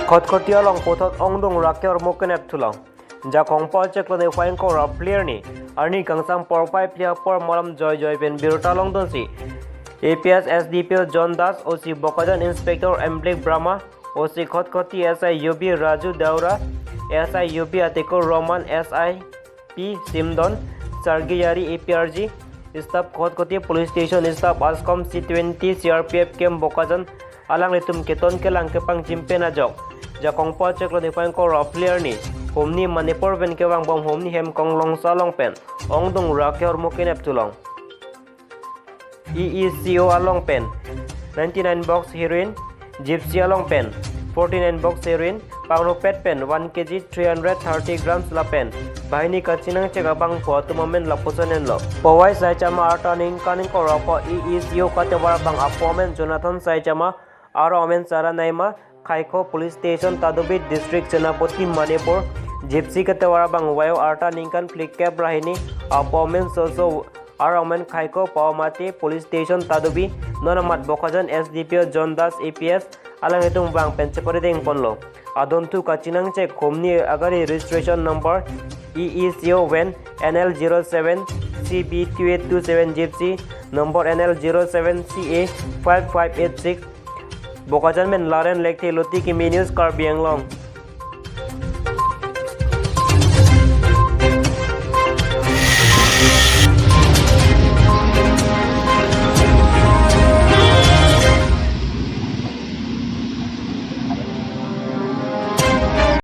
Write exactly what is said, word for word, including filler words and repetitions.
Khatkhati along puthot ongdung rak ke-ormo kenep thu long. Jakong Pachek lo ne fine kora player ni. Arni kangsam porpai phli apor malam joi joi pen birta longdunsi A P S S D P O John Das, O C Bokajan Inspector Emblek Brahma, O C Khatkhati S I U B Raju Daura, S I U B Atiko Roman, S I P Simdon, Sargi Yari, A P R G staff, Khatkhati Police Station staff, ASCOM, C twenty, C R P F camp Bokajan alanglitum keton kelang kepangchim pen ajok Jakong Pachek lo ne fine kora player ni humni Manipur pen kevangbom humni hem Konglongsa along pen ongdung rak ke-ormo kenep thu long. E E C O along pen ninety-nine box heroin, Gypsy along pen forty-nine box heroin, pangropet pen one K G three hundred thirty grams lapen banghini kachinang chek abangphu atum amen lapuson enlo. Powai Saichama arta ningkan ingkoi ra pho E E C O katovar abang apo amen Jonathan Saichama, aro amen Sara Naima, Khaikho Police Station, Tadubi District, Senapati, Manipur. Gypsy katovar abang Vayo arta ningkan phlikep ra hini, apo amen Soso, aro amen Khaikho Pawamati Police Station, Tadubi. Non amat Bokajan S D P O John Das A P S alanglitum vang pen chepari dengponlo. Adunthu kachinang chek humni agari registration number E E C O van N L zero seven C B two eight two seven, Gypsy number N L zero seven C A five five eight six. Bokajan pen Laren Lekthe, Luti Kimi News, Karbi Anglong.